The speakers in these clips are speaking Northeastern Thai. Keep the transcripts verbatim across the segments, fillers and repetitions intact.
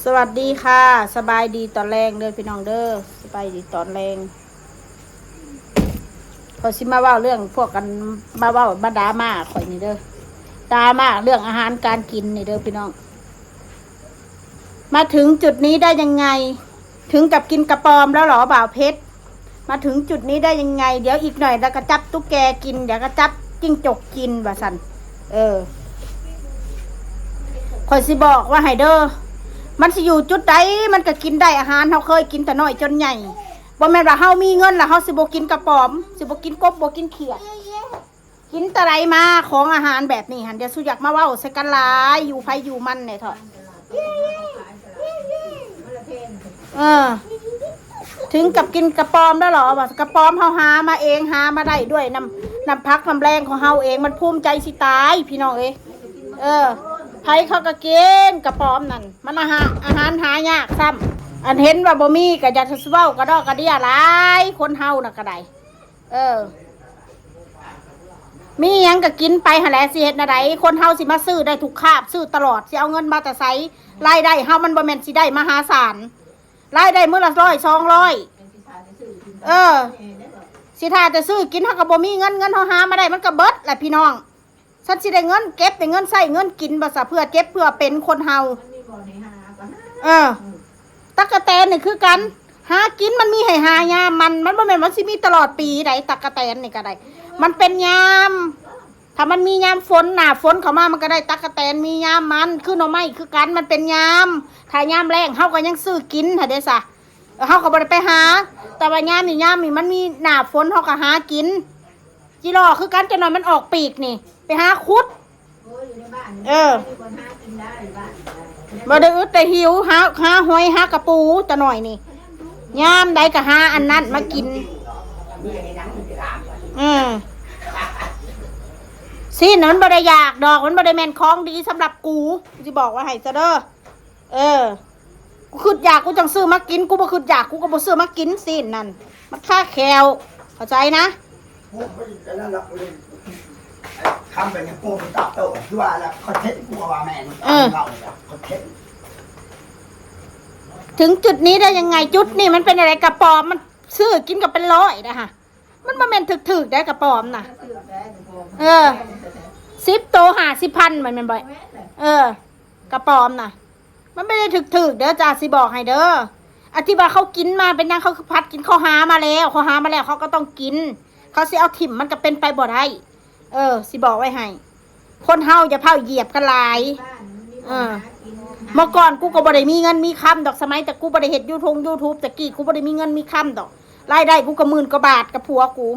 สวัสดีค่ะ สบายดีตอนแลงเด้อพี่น้องเด้อ สบายดีตอนแลง ข้อยสิมาเว้าเรื่องพวกกัน มาเว้ามาด่ามาข่อยนี่เด้อ ด่ามาเรื่องอาหารการกินนี่เด้อพี่น้อง มาถึงจุดนี้ได้ยังไง ถึงกับกินกระป๋อมแล้วเหรอบ่าวเพชร มาถึงจุดนี้ได้ยังไง เดี๋ยวอีกหน่อยแล้วก็จับตุ๊กแกกิน เดี๋ยวก็จับจิ้งจกกินว่าซั่น เออ ข่อยสิบอกว่าให้เด้อ มันสิอยู่จุดใดมันก็กินได้อาหาร เฮาเคยกินแต่น้อยจนใหญ่ บ่แม่นว่าเฮามีเงินแล้วเฮาสิบ่กินกระป๋อม สิบ่กินกบ บ่กินเขียด กินแต่ใดมาของอาหารแบบนี้หั่น เดี๋ยวสุอยากมาเว้าใส่กันหลาย อยู่ไผอยู่มันเนี่ยเถาะ เออ ถึงกับกินกระป๋อมแล้วเหรอ ว่ากระป๋อมเฮาหามาเอง หามาได้ด้วยน้ำ น้ำพักน้ำแรงของเฮาเอง มันภูมิใจสิตายพี่น้องเอ้ย เออ ไผเขาก็กินกระป๋อมนั่น มันอาหาร อาหารหายากซ้ำ อันเห็นว่าบ่มีก็อยากสิเว้ากระดอกกระเดี้ยหลาย คนเฮาน่ะก็ได้ เออ มีหยังก็กินไปหั่นแหละ สิเฮ็ดแนวใด คนเฮาสิมาซื้อได้ทุกคาบ ซื้อตลอด สิเอาเงินมาแต่ไส รายได้เฮามันบ่แม่นสิได้มหาศาล รายได้มื้อละร้อย สองร้อย เออ สิถ้าแต่ซื้อกินเฮาก็บ่มีเงิน เงินเฮาหามาได้มันก็เบิดแหละพี่น้อง ฉันสิได้เงินเก็บ ได้เงินใช้เงินกินบ่ซะ เพื่อเจ็บเพื่อเป็นคนเฮา เออ ตั๊กแตนนี่คือกัน หากินมันมีให้หายามมัน มันบ่แม่นมันสิมีตลอดปีใด ตั๊กแตนนี่ก็ได้ มันเป็นยาม ถ้ามันมียามฝน หน้าฝนเข้ามามันก็ได้ตั๊กแตน มียามมัน คือหน่อไม้คือกัน มันเป็นยาม ถ้ายามแล้งเฮาก็ยังซื้อกินหั้นเด้ซะ เฮาก็บ่ได้ไปหา แต่ว่ายามนี่ ยามนี่มันมีหน้าฝนเฮาก็หากิน จิหล่อคือกัน จักหน่อยมันออกปีกนี่ ไปหาขุด เออ บ่ได้อึดแต่หิว หา หาหอยหากะปูจักหน่อยนี่ ยามใดก็หาอันนั้นมากิน อืม ซี้นน่ะมันบ่ได้อยากดอก มันบ่ได้แม่นของดีสำหรับกู สิบอกว่าให้ซะเด้อ เออ กูคิดอยากกูจั่งซื้อมากิน กูบ่คิดอยากกูก็บ่ซื้อมากิน ซี้นนั่น มันคาแคลว เข้าใจนะ กูไปนั่นละ กูเลยทำไปเนี่ย กูไปตัดโต้ คือว่าละ คอนเทนต์ กูว่าแม่ง เออ เล่าเลยละ คอนเทนต์ ถึงจุดนี้ได้ยังไง จุดนี่มันเป็นอะไร กระป๋อม มันซื้อกินก็เป็นร้อยนะคะ มันบ่แม่นถืกๆ ได้กระป๋อมน่ะ เออ สิบโต ห้าสิบพัน มันแม่นบ่ เออ กระป๋อมน่ะ มันไม่ได้ถืกๆ เด้อจ้า สิบอกให้เด้อ อันที่ว่าเขากินมาเป็นหยัง เขาคือพัดกิน เขาหามาแล้ว เขาหามาแล้ว เขาก็ต้องกิน เขาสิเอาถิ่มมันก็เป็นไปบ่ได้ เออ สิบอกไว้ให้ คนเฮาอย่าเผาเหยียบกันหลาย เออ เมื่อก่อนกูก็บ่ได้มีเงินมีคำดอก สมัยแต่กูบ่ได้เฮ็ดยูทงยูทูบแต่กี้ กูบ่ได้มีเงินมีคำดอก รายได้กูก็หมื่นกว่าบาทกับผัวกู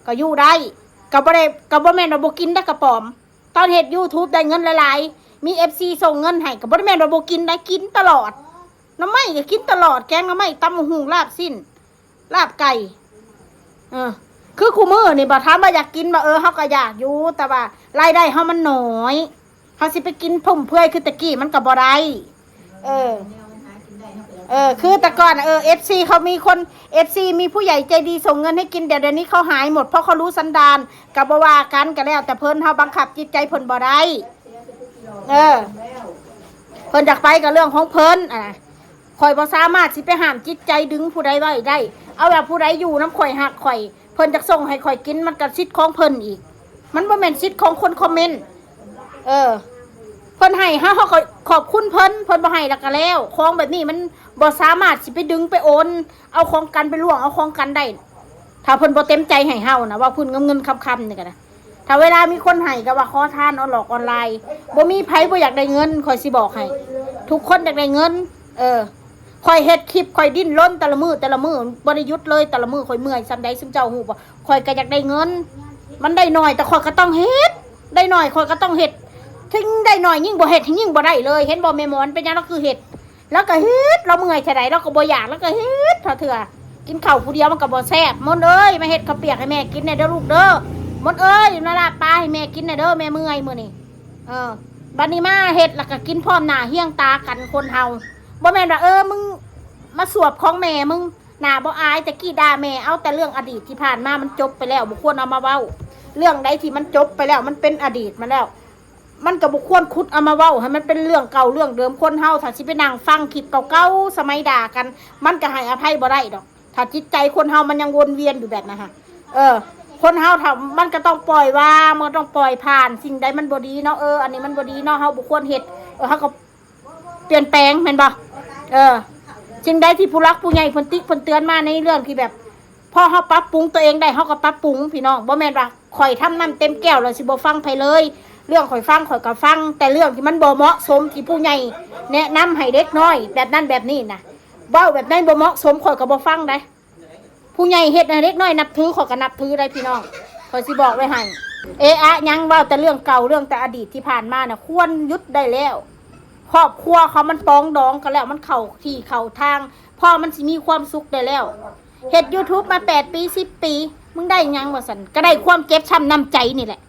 ก็อยู่ได้ ก็บ่ได้ ก็บ่แม่นว่าบ่กินได้กระป๋อม ตอนเฮ็ดยูทูบได้เงินหลายๆ มีเอฟซีส่งเงินให้ ก็บ่ได้แม่นว่าบ่กินได้ กินตลอด หน่อไม้ก็กินตลอด แกงหน่อไม้ ตำบักหุ่ง ลาบซี้น ลาบไก่ เออ คือคู่มื้อนี่บ่ ถามว่าอยากกินบ่ เออ เฮาก็อยากอยู่ แต่ว่ารายได้เฮามันน้อย เฮาสิไปกินฟุ่มเฟือยคือแต่กี้มันก็บ่ได้ เออ เออ คือแต่ก่อนน่ะ เออ เอฟซี เขามีคน เอฟซี มีผู้ใหญ่ใจดีส่งเงินให้กิน เดี๋ยว เดี๋ยวนี้เขาหายหมด เพราะเขารู้สันดาน ก็บ่ว่ากัน ก็แล้วแต่เพิ่น เฮาบังคับจิตใจเพิ่นบ่ได้ เออ เพิ่นอยากไปก็เรื่องของเพิ่น อ่ะ ข่อยบ่สามารถสิไปห้ามจิตใจดึงผู้ใดไว้ได้ เอาแบบผู้ใดอยู่นำข่อย ฮักข่อย เพิ่นอยากส่งให้ข่อยกิน มันก็สิทธิ์ของเพิ่นอีก มันบ่แม่นสิทธิ์ของคนคอมเมนต์ เออ เพิ่นให้เฮา เฮาก็ขอบคุณเพิ่น เพิ่นบ่ให้แล้วก็แล้ว ของแบบนี้มันบ่สามารถสิไปดึงไปโอน เอาของกันไปล่วงเอาของกันได้ ถ้าเพิ่นบ่เต็มใจให้เฮานะ ว่าพื้นเงินเงินคำๆ นี่ก็ได้ ถ้าเวลามีคนให้ก็ว่าขอทานออนหลอกออนไลน์ บ่มีไผบ่อยากได้เงิน ข่อยสิบอกให้ ทุกคนอยากได้เงิน เออ ข่อยเฮ็ดคลิป ข่อยดิ้นรนแต่ละมื้อแต่ละมื้อ บ่ได้หยุดเลย แต่ละมื้อข่อยเมื่อยส่ำใด ซุมเจ้าฮู้บ่ ข่อยก็อยากได้เงิน มันได้น้อย แต่ข่อยก็ต้องเฮ็ด ได้น้อยข่อยก็ต้องเฮ็ด ถึงได้น้อยยิ่งบ่เฮ็ดยิ่งบ่ได้เลย เห็นบ่แม่หมอน เป็นหยังลาวคือเฮ็ด ลาวก็เฮ็ด ลาวเมื่อยเท่าใดลาวก็บ่อยาก ลาวก็เฮ็ดเท่าเถื่อ กินข้าวผู้เดียวมันก็บ่แซ่บ มนต์เอ้ย มาเฮ็ดข้าวเปียกให้แม่กินแหน่เด้อลูกเด้อ มนต์เอ้ย มาลาบปลาให้แม่กินแหน่เด้อ แม่เมื่อยมื้อนี้ เออ บัดนี้มาเฮ็ดแล้วก็กินพร้อมหน้าเฮียงตากันคนเฮา บ่แม่นว่า เออ มึงมาสวบของแม่มึง หน้าบ่อาย แต่กี้ด่าแม่ เอาแต่เรื่องอดีตที่ผ่านมามันจบไปแล้ว บ่ควรเอามาเว้า เรื่องใดที่มันจบไปแล้ว มันเป็นอดีตมาแล้ว มันก็บ่ควรขุดเอามาเว้าให้มันเป็นเรื่องเก่าเรื่องเดิม คนเฮาถ้าสิไปนั่งฟังคลิปเก่าๆ สมัยด่ากัน มันก็ให้อภัยบ่ได้ดอก ถ้าจิตใจคนเฮามันยังวนเวียนอยู่แบบนั้นฮะ เออ คนเฮาถ้ามันก็ต้องปล่อยวาง มันก็ต้องปล่อยผ่าน สิ่งใดมันบ่ดีเนาะ เออ อันนี้มันบ่ดีเนาะ เฮาบ่ควรเฮ็ด เออ เฮาก็เปลี่ยนแปลงแม่นบ่ เออ สิ่งใดที่ผู้หลักผู้ใหญ่เพิ่นติเพิ่นเตือนมาในเรื่องที่แบบ พอเฮาปรับปรุงตัวเองได้ เฮาก็ปรับปรุงพี่น้อง บ่แม่นว่าข่อยทำน้ำเต็มแก้วแล้วสิบ่ฟังไผเลย เรื่องข่อยฟังข่อยก็ฟัง แต่เรื่องที่มันบ่เหมาะสมที่ผู้ใหญ่แนะนำให้เด็กน้อยแบบนั้นแบบนี้นะ เว้าแบบนั้นบ่เหมาะสมข่อยก็บ่ฟังได้ ผู้ใหญ่เฮ็ดให้เด็กน้อยนับถือข่อยก็นับถือได้พี่น้อง ข่อยสิบอกไว้ให้ เอะอะหยังเว้าแต่เรื่องเก่าเรื่องแต่อดีตที่ผ่านมาน่ะ ควรหยุดได้แล้ว ครอบครัวเขามันปองดองกันแล้ว มันเข้าที่เข้าทาง พอมันสิมีความสุขได้แล้ว เฮ็ด YouTube มาแปดปี สิบปี มึงได้หยังว่าซั่น ก็ได้ความเจ็บช้ำน้ำใจนี่แหละ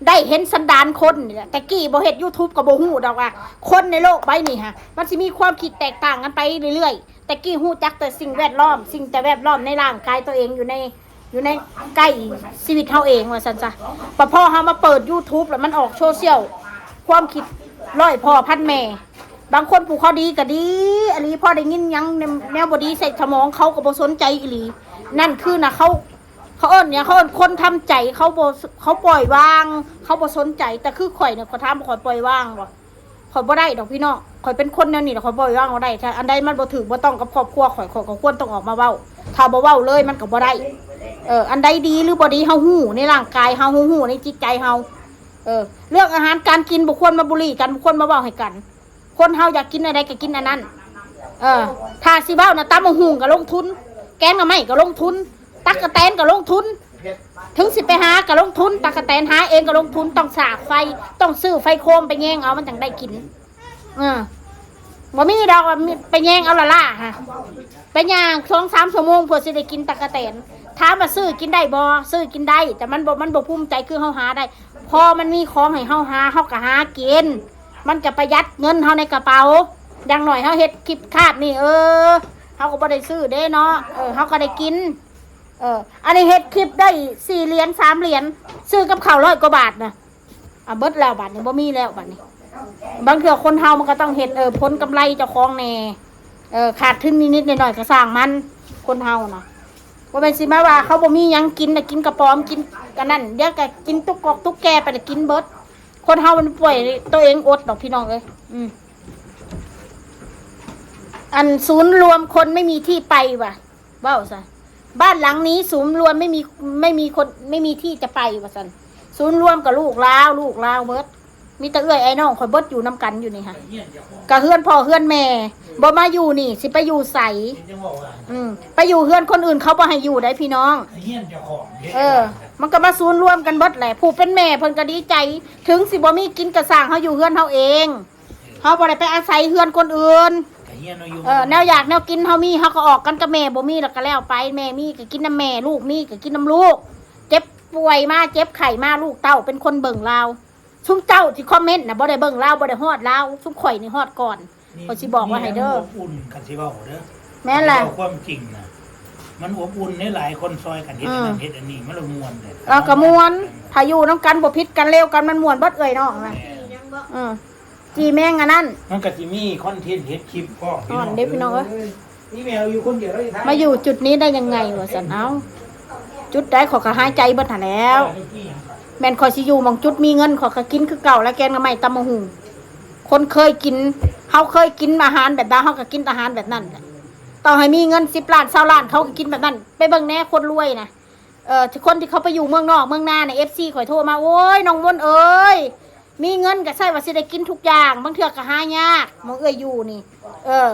ได้เห็นสันดานคนนี่แหละ แต่กี้บ่เฮ็ด YouTube ก็บ่ฮู้ดอกว่า คนในโลกใบนี้ฮะ มันสิมีความคิดแตกต่างกันไปเรื่อยๆ แต่กี้ฮู้จักแต่สิ่งแวดล้อม สิ่งแต่แวดล้อมในร่างกายตัวเองอยู่ใน อยู่ในใกล้ชีวิตเฮาเองว่าซั่นซะ ปะพอเฮามาเปิด YouTube แล้วมันออกโซเชียล ความคิดร้อยพ่อพันแม่ บางคนผู้เขาดีก็ดี อันนี้พ่อได้ยินหยังแนวบ่ดีใส่สมองเขาก็บ่สนใจอีหลี นั่นคือนะเขา เขาเอิ้นหยัง เขาเอิ้นคนทำใจ เขาบ่ เขาปล่อยวาง เขาบ่สนใจ แต่คือข่อยเนี่ยข่อยถามว่าข่อยปล่อยวางบ่ ข่อยบ่ได้ดอกพี่น้อง ข่อยเป็นคนแนวนี้แหละ ข่อยปล่อยวางบ่ได้ ถ้าอันใดมันบ่ถูกบ่ต้องกับครอบครัวข่อย ข่อยก็ควรต้องออกมาเว้า ถ้าบ่เว้าเลยมันก็บ่ได้ เออ อันใดดีหรือบ่ดีเฮาฮู้ในร่างกายเฮา เฮาฮู้ในจิตใจเฮา เออ เรื่องอาหารการกินบ่ควรมาบูลลี่กัน บ่ควรมาเว้าให้กัน คนเฮาอยากกินอันใดก็กินอันนั้น เออ ถ้าสิเว้านะ ตำบักหุ่งก็ลงทุน แกงหน่อไม้ก็ลงทุน ตั๊กแตนก็ลงทุน ถึงสิไปหาก็ลงทุน ตั๊กแตนหาเองก็ลงทุน ต้องสากไฟ ต้องซื้อไฟโคมไปแยงเอามันจั่งได้กิน เออ บ่มีดอกว่ามีไปแยงเอาละล่าฮะ ไปย่างสองสามชั่วโมงเพื่อสิได้กินตั๊กแตน ถามว่าซื้อกินได้บ่ ซื้อกินได้ แต่มันบ่ มันบ่ภูมิใจคือเฮาหาได้ พอมันมีของให้เฮาหา เฮาก็หากิน มันก็ประหยัดเงินเฮาในกระเป๋า อย่างน้อยเฮาเฮ็ดคลิปคาดนี่ เออ เฮาก็บ่ได้ซื้อเด้เนาะ เออ เฮาก็ได้กิน เออ อันนี้เฮ็ดคลิปได้สี่เหรียญ สามเหรียญ ซื้อกับข้าวร้อยกว่าบาทนะ อ่ะ เบิดแล้วบัดนี้ บ่มีแล้วบัดนี้ บางเทื่อคนเฮามันก็ต้องเฮ็ด เออ ผลกำไรเจ้าของแหน่ เออ ขาดทุนนิดๆหน่อยๆก็ซ่างมัน คนเฮานะ บ่แม่นสิมาว่าเขาบ่มีหยังกินน่ะ กินกระป๋อม กินอันนั้น เดี๋ยวก็กินตุ๊กกอกตุ๊กแกไปน่ะ กินเบิด คนเฮามันปล่อยตัวเองอดดอกพี่น้องเอ้ย อืม อันศูนย์รวมคนไม่มีที่ไปว่ะ เว้าซะ บ้านหลังนี้ศูนย์รวมไม่มี ไม่มีคน ไม่มีที่จะไปว่าซั่น ศูนย์รวมกับลูกลาว ลูกลาวเบิด มีแต่เอื้อยไอ้น้องข่อยเบิดอยู่นำกันอยู่นี่ฮะ กะเฮือนพ่อเฮือนแม่ บ่มาอยู่นี่ สิไปอยู่ไส อืม ไปอยู่เฮือนคนอื่นเขาบ่ให้อยู่ได้พี่น้อง เออ มันก็มาศูนย์รวมกันเบิดแหละ ผู้เป็นแม่เพิ่นก็ดีใจ ถึงสิบ่มีกินกะซ่าง เฮาอยู่เฮือนเฮาเอง เฮาบ่ได้ไปอาศัยเฮือนคนอื่น เออ แนวอยากแนวกินเฮามี เฮาก็ออกกันกับแม่ บ่มีแล้วก็แล้วไป แม่มีก็กินนำแม่ ลูกมีก็กินนำลูก เจ็บป่วยมา เจ็บไข้มา ลูกเต้าเป็นคนเบิ่งลาว ซุมเจ้าที่คอมเมนต์น่ะ บ่ได้เบิ่งลาว บ่ได้ฮอดลาว ซุมข่อยนี่ฮอดก่อน นี่ ข้อยสิบอกไว้ให้เด้อ มันอบอุ่น คันสิเว้าเด้อ แม่นล่ะ คันสิเว้าความจริงน่ะ มันอบอุ่นเด้ หลายคนซอยกันเฮ็ดอันนั้น อืม เฮ็ดอันนี้ มันละม่วนเด้ เออ ก็ม่วน ถ้าอยู่นำกันบ่ผิดกันเลวกัน มันม่วนเบิดเอื้อยน้องนะ แม่น อืม จีแมงอันนั้น มันก็สิมีคอนเทนต์เฮ็ดคลิปพร้อม อ่อนเด้พี่น้องเอ้ย นี่แมวอยู่คนเดียวแล้วอีกท่าน มาอยู่จุดนี้ได้ยังไงวะสัน เอ้า จุดใดข้อยก็หายใจเบิดหั้นแหล้ว แม่นข้อยสิอยู่หม่องจุดมีเงิน ข้อยก็กินคือเก่าแล้ว แกงหน่อไม้ตำบักหุ่ง คนเคยกิน เฮาเคยกินอาหารแบบใด เฮาก็กินอาหารแบบนั้นแหละ ต่อให้มีเงินสิบล้าน ซาวล้าน เขาก็กินแบบนั้น ไปเบิ่งแหน่คนรวยนะ เออ คนที่เขาไปอยู่เมืองนอกเมืองนาเนี่ย เอฟซี ข่อยโทรมา โอ้ย น้องมนต์เอ้ย มีเงินก็ใช่ว่าสิได้กินทุกอย่าง บางเทื่อก็หายาก หม่องเอื้อยอยู่นี่ เออ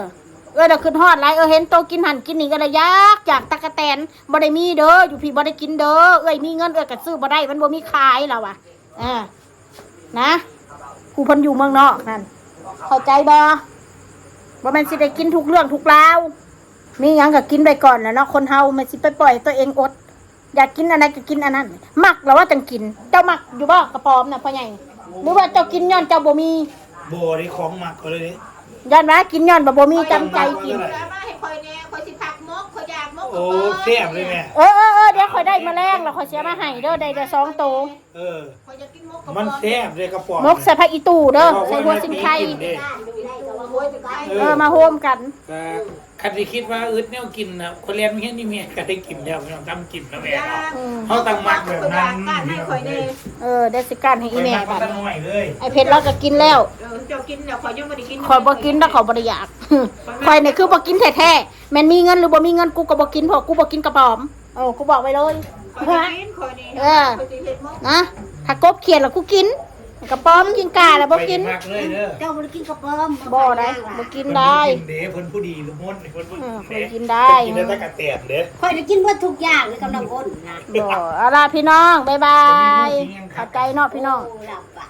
เอื้อยน่ะคิดฮอดหลาย เออ เห็นโตกินหั่นกินนี่ก็เลยอยาก อยากตั๊กแตน บ่ได้มีเด้อ อยู่พี้บ่ได้กินเด้อ เอื้อยมีเงินเอื้อยก็ซื้อบ่ได้ มันบ่มีขายแล้วว่ะ เออ นะ ผู้เพิ่นอยู่เมืองนอกนั่น เข้าใจบ่ บ่แม่นสิได้กินทุกเรื่องทุกราว มีหยังก็กินไปก่อนแหละเนาะ คนเฮาแม่นสิไปปล่อยตัวเองอด อยากกินอันใดก็กินอันนั้น มักแล้วว่าจั่งกิน เจ้ามักอยู่บ่กระป๋อมน่ะพ่อใหญ่ หรือว่าเจ้ากินย้อนเจ้าบ่มี บ่ได้ของมักเขาเลยเด้ ย้อนว่ากินย้อนบ่ บ่มีจำใจกิน เอามาให้ข่อยแหน่ ข่อยสิผักมก ข่อยอยากมก โอ้แซ่บเลยแม่ เออเออเออเดี๋ยวข่อยได้มาแลงแล้วข่อยสิเอามาให้เด้อ ได้แต่สองโต เออ มันแซ่บเลยกระป๋อง หมกใส่ผักอีตู่เด้อ ใส่หัวสิงไค เด้ เออมาโฮมกัน ก็คันที่คิดว่าอึดแนวกินนะคนเรียนเฮียนนี่เมียก็ได้กินแล้วพี่น้องทำกินแล้วแม่เนาะ อืม เขาต้องมักแบบนั้น ให้ข่อยแน่ เออได้สิการให้อีแม่ มั บัด นน้อยเลย ไอ้เพชรเราก็กินแล้ว เออเจ้ากินแล้วข่อยยังบ่ได้กิน ข่อยบ่กินแล้วข่อยบ่ได้อยาก ข่อยนี่คือบ่กินแท้ๆแม่นมีเงินหรือบ่มีเงินกูก็บ่กินเพราะกูบ่กินกระป๋อมเออกูบอกไว้เลย ข่อยได้กินข่อยนี่ เออ ข่อยสิเฮ็ดหมก นะถ้ากบเขียดแล้วกูกินกระป๋อมกินกาแล้วบ่กิน มักเลยเด้อ เจ้าบ่ได้กินกระป๋อม บ่ได้บ่กินได้ เด้เพิ่นผู้ดีลูกมดเพิ่นผู้ เอ ดี อ เด้ กินได้ กินได้ตั้งแต่แตนเด้ ข่อยได้กินเบิดทุกอย่างเลยกำลังคนนะ บ่เอาล่ะพี่น้องบ๊ายบาย ขอบใจเนาะพี่น้อง โอ้หลับอ่ะ